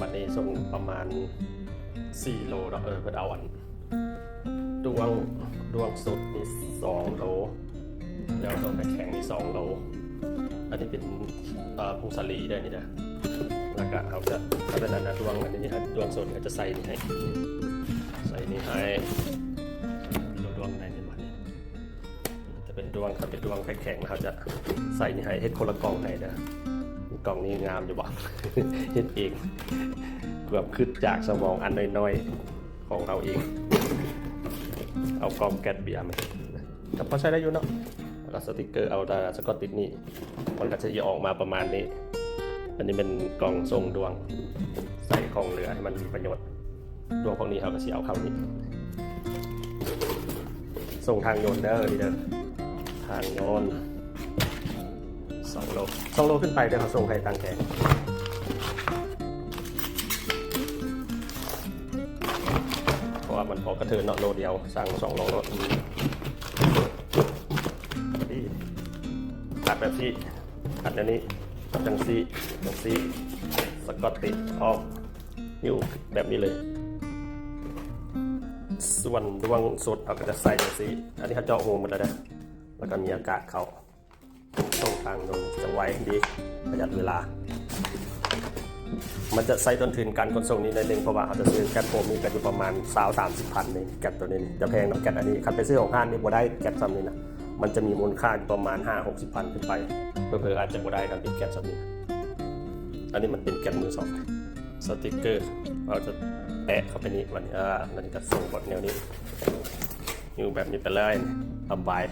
ບັດນີ້ສົ່ງປະມານສີ່ໂລເນາະ. ເອີ ເພິ່ນເອົາອັນ ດວງ ດວງສົດນີ້ສອງໂລ ແລ້ວດວງແຂງນີ້ສອງໂລ. ອັນນີ້ເປັນ ເອີ ຜົງສາລີເດີນີ້ເດີ. ແລ້ວກະເຮົາຈະ ເອົາເປັນອັນນັ້ນ ດວງອັນນີ້ ດວງສົດເຮົາຈະໃສ່ນີ້ໃຫ້ ໃສ່ນີ້ໃຫ້ ດວງໃນນີ້ມານີ້ ຈະເປັນດວງ ຄັນເປັນດວງແຂງ ເຮົາຈະໃສ່ນີ້ໃຫ້ ເຮັດຄົນລະກ່ອງໃຫ້ເດີ. ກ່ອງນີ້ງາມຢູ່ບໍ່? ເຮັດເອງ ຄວາມຄິດຈາກສະໝອງອັນນ້ອຍໆຂອງເຮົາເອງ. ເອົາກ່ອງແກັດເບຍມາເຮັດ ກໍພໍໃຊ້ໄດ້ຢູ່ເນາະ. ແລ້ວກໍສະຕິກເກີ ເອົາແຕ່ສະກອດຕິດນີ້ ມັນກໍຈະອອກມາປະມານນີ້. ອັນນີ້ແມ່ນກ່ອງສົ່ງດວງ ໃສ່ຂອງເຫຼືອໃຫ້ມັນມີປະໂຫຍດ. ດວງພວກນີ້ເຮົາກໍຊິເອົາເຂົ້ານີ້ ສົ່ງທາງຍົນເດີ ນີ້ເດີ ທາງຍົນ ສອງໂລ ສອງໂລຂຶ້ນໄປເດີ ເຮົາສົ່ງໃຫ້ຕ່າງແຂງ ເພາະວ່າມັນພໍກະເທີນເນາະ ໂລດຽວ ສັ່ງສອງໂລໂລດ. ອັດແບບນີ້ ອັດແນວນີ້ ຈັງຊີ້ ຈັງຊີ້ ສະກອດຕິດອອກ ຢູ່ແບບນີ້ເລີຍ. ສ່ວນດວງສົດເຮົາກໍຈະໃສ່ຈັ່ງຊີ້. ອັນນີ້ເຮົາເຈາະຮູໝົດແລ້ວເດີ ແລ້ວກໍມີອາກາດເຂົ້າ. ຊ່ອງທາງຍົນຈະໄວດີ ປະຢັດເວລາ. ມັນຈະໃຊ້ຕົ້ນທຶນການຂົນສົ່ງນິດໜ້ອຍໜຶ່ງ ເພາະວ່າເຮົາຈະຊື້ແກັດໂຟມນີ້ກໍຢູ່ປະມານຊາວສາມສິບພັນນີ້. ແກັດໂຕນີ້ນີ້ຈະແພງເນາະ ແກັດອັນນີ້. ຄັນໄປຊື້ຂອງຮ້ານນີ້ບໍ່ໄດ້ ແກັດຊ່ຳນີ້ນະ ມັນຈະມີມູນຄ່າຢູ່ປະມານຫ້າຫົກສິບພັນຂຶ້ນໄປ ເຜີໆອາດຈະບໍ່ໄດ້ ຄັນເປັນແກັດຊ່ຳນີ້. ອັນນີ້ມັນເປັນແກັດມືສອງ. ສະຕິກເກີ ເຮົາຈະແປະເຂົ້າໄປນີ້ ບັດນີ້ ອາ ມັນຈະສົ່ງແບບແນວນີ້ ຢູ່ແບບນີ້ໄປເລີຍ ສະບາຍ.